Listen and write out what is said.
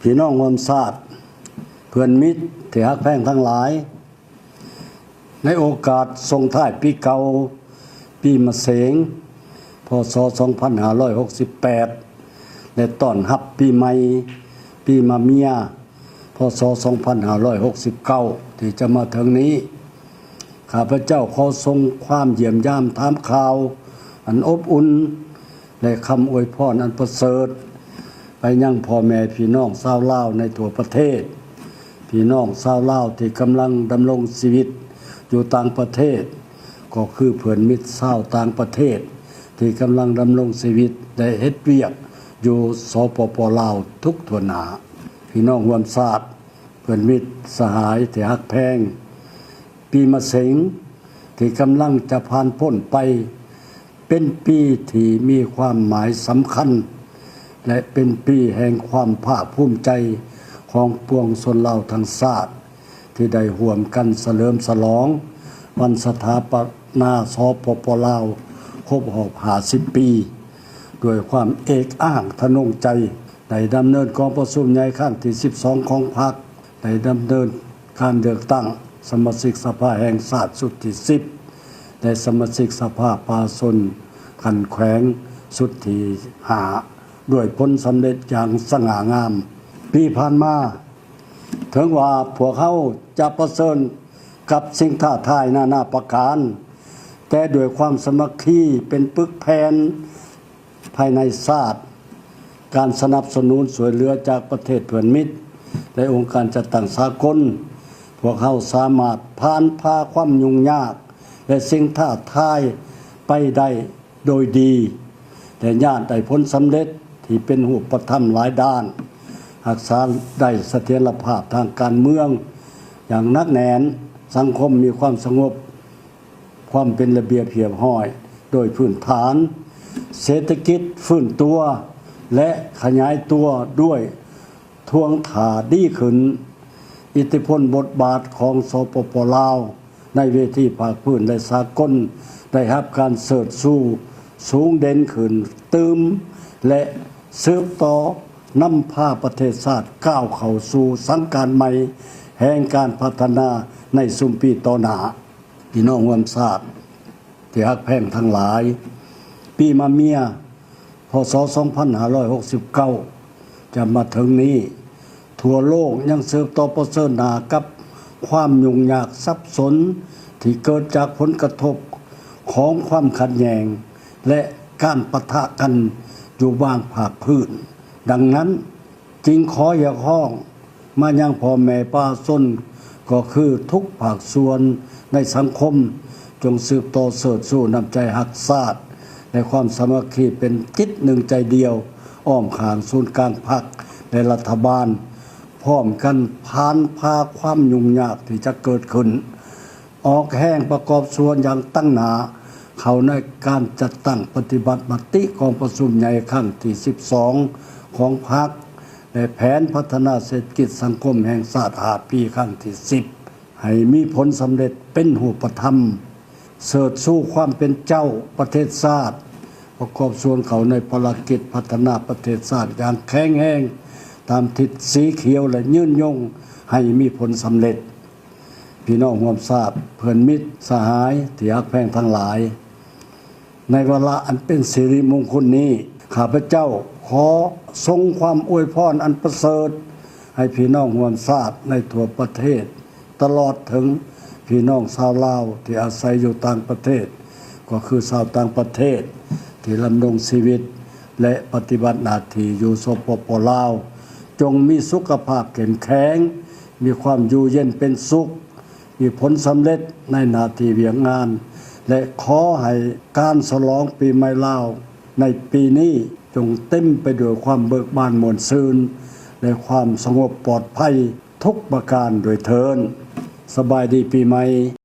ພີ່ນ້ອງຮ່ວມຊາດ, ເພື່ອນມິດທີ່ຮັກແພງທັງຫຼາຍ, ໃນໂອກາດສົ່ງທ້າຍປີເກົ່າ, ປີມະເສັງ ພ.ສ. ສອງພັນຫ້າຮ້ອຍຫົກສິບແປດ ແລະ ຕ້ອນຮັບປີໃໝ່, ປີມະເມຍ ພ.ສ. ສອງພັນຫ້າຮ້ອຍຫົກສິບເກົ້າ ທີ່ຈະມາເຖິງນີ້, ຂ້າພະເຈົ້າຂໍສົ່ງຄວາມຢ້ຽມຢາມຖາມຂ່າວອັນອົບອຸ່ນ ແລະ ຄຳອວຍພອນອັນປະເສີດ ໄປຍັງພໍ່ແມ່ພີ່ນ້ອງຊາວລາວໃນທົ່ວປະເທດ, ພີ່ນ້ອງຊາວລາວທີ່ກຳລັງດຳລົງຊີວິດຢູ່ຕ່າງປະເທດ, ກໍຄືເພື່ອນມິດຊາວຕ່າງປະເທດທີ່ກຳລັງດຳລົງຊີວິດ ແລະ ເຮັດວຽກຢູ່ ສປປ ລາວ ທຸກທົ່ວໜ້າ. ພີ່ນ້ອງຮ່ວມຊາດ, ເພື່ອນມິດສະຫາຍທີ່ຮັກແພງ, ປີມະເສັງທີ່ກຳລັງຈະຜ່ານພົ້ນໄປ ເປັນປີທີ່ມີຄວາມໝາຍສຳຄັນ ແລະ ເປັນປີແຫ່ງຄວາມພາກພູມໃຈຂອງປວງຊົນລາວທັງຊາດ ທີ່ໄດ້ຮ່ວມກັນສະເຫຼີມສະຫຼອງວັນສະຖາປະນາ ສປປ ລາວ ຄົບຮອບຫ້າສິບປີ ດ້ວຍຄວາມເອກອ້າງທະນົງໃຈ. ໄດ້ດຳເນີນກອງປະຊຸມໃຫຍ່ຄັ້ງທີສິບສອງຂອງພັກ, ໄດ້ດຳເນີນການເລືອກຕັ້ງສະມາຊິກສະພາແຫ່ງຊາດຊຸດທີສິບ ແລະ ສະມາຊິກສະພາປະຊາຊົນຂັ້ນແຂວງຊຸດທີຫ້າ ດ້ວຍຜົນສຳເລັດຢ່າງສະຫງ່າງາມ. ປີຜ່ານມາ, ເຖິງວ່າພວກເຮົາຈະປະເຊີນກັບສິ່ງທ້າທາຍນານາປະການ, ແຕ່ດ້ວຍຄວາມສາມັກຄີເປັນປຶກແຜ່ນ ພາຍໃນຊາດ, ການສະໜັບສະໜູນຊ່ວຍເຫຼືອຈາກປະເທດເພື່ອນມິດ ແລະ ອົງການຈັດຕັ້ງສາກົນ, ພວກເຮົາສາມາດຜ່ານຜ່າຄວາມຫຍຸ້ງຍາກ ແລະ ສິ່ງທ້າທາຍໄປໄດ້ໂດຍດີ ແລະ ຍາດໄດ້ຜົນສຳເລັດທີ່ເປັນຮູບປະທຳຫຼາຍດ້ານ, ຮັກສາໄດ້ສະຖຽນລະພາບທາງການເມືອງຢ່າງໜັກແໜ້ນ, ສັງຄົມມີຄວາມສະຫງົບ ຄວາມເປັນລະບຽບຮຽບຮ້ອຍໂດຍພື້ນຖານ, ເສດຖະກິດຟື້ນຕົວ ແລະ ຂະຫຍາຍຕົວດ້ວຍທ່ວງທ່າດີຂຶ້ນ. ອິດທິພົນບົດບາດຂອງ ສປປ ລາວ ໃນເວທີພາກພື້ນ ແລະ ສາກົນ ໄດ້ຮັບການເຊີດຊູສູງເດັ່ນຂຶ້ນຕື່ມ ແລະ ສືບຕໍ່ນຳພາປະເທດຊາດກ້າວເຂົ້າສູ່ສັງການໃໝ່ແຫ່ງການພັດທະນາໃນຊຸມປີຕໍ່ໜ້າ. ພີ່ນ້ອງຮ່ວມຊາດທີ່ຮັກແພງທັງຫຼາຍ, ປີມະເມຍ ພ.ສ. ສອງພັນຫ້າຮ້ອຍຫົກສິບເກົ້າ ຈະມາເຖິງນີ້, ທົ່ວໂລກຍັງສືບຕໍ່ປະເຊີນໜ້າກັບຄວາມຫຍຸ້ງຍາກສັບສົນທີ່ເກີດຈາກຜົນກະທົບຂອງຄວາມຂັດແຍ່ງ ແລະ ການປະທະກັນຢູ່ບາງພາກພື້ນ. ດັ່ງນັ້ນ, ຈຶ່ງຂໍຮຽກຮ້ອງມາຍັງພໍ່ແມ່ປະຊາຊົນ ກໍຄືທຸກພາກສ່ວນໃນສັງຄົມ, ຈົ່ງສືບຕໍ່ເຊີດຊູນ້ຳໃຈຮັກຊາດ ແລະ ຄວາມສາມັກຄີເປັນຈິດໜຶ່ງໃຈດຽວ ອ້ອມຂ້າງສູນກາງພັກ ແລະ ລັດຖະບານ, ພ້ອມກັນຜ່ານຜ່າຄວາມຫຍຸ້ງຍາກທີ່ຈະເກີດຂຶ້ນ. ອອກແຮງປະກອບສ່ວນຢ່າງຕັ້ງໜ້າເຂົ້າໃນການຈັດຕັ້ງປະຕິບັດມະຕິກອງປະຊຸມໃຫຍ່ຄັ້ງທີສິບສອງຂອງພັກ ແລະ ແຜນພັດທະນາເສດຖະກິດສັງຄົມແຫ່ງຊາດຫ້າປີຄັ້ງທີສິບ ໃຫ້ມີຜົນສຳເລັດເປັນຮູບປະທຳ, ເຊີດຊູຄວາມເປັນເຈົ້າປະເທດຊາດ, ປະກອບສ່ວນເຂົ້າໃນພາລະກິດພັດທະນາປະເທດຊາດຢ່າງແຂງແຮງຕາມທິດສີຂຽວ ແລະ ຍືນຍົງໃຫ້ມີຜົນສຳເລັດ. ພີ່ນ້ອງຮ່ວມຊາດ, ເພື່ອນມິດສະຫາຍທີ່ຮັກແພງທັງຫຼາຍ, ໃນວາລະອັນເປັນສິລິມົງຄຸນນີ້, ຂ້າພະເຈົ້າຂໍສົ່ງຄວາມອວຍພອນອັນປະເສີດໃຫ້ພີ່ນ້ອງຮ່ວມຊາດໃນທົ່ວປະເທດ, ຕະຫຼອດເຖິງພີ່ນ້ອງຊາວລາວທີ່ອາໄສຢູ່ຕ່າງປະເທດ, ກໍຄືຊາວຕ່າງປະເທດທີ່ດຳລົງຊີວິດ ແລະ ປະຕິບັດໜ້າທີ່ຢູ່ ສປປ ລາວ, ຈົ່ງມີສຸຂະພາບເຂັ້ມແຂງ, ມີຄວາມຢູ່ເຢັນເປັນສຸກ, ມີຜົນສຳເລັດໃນໜ້າທີ່ວຽກງານ ແລະ ຂໍໃຫ້ການສະຫຼອງປີໃໝ່ລາວໃນປີນີ້ ຈົ່ງເຕັມໄປດ້ວຍຄວາມເບີກບານມ່ວນຊື່ນ ແລະ ຄວາມສະຫງົບປອດໄພທຸກປະການດ້ວຍເທີ້ນ. ສະບາຍດີປີໃໝ່.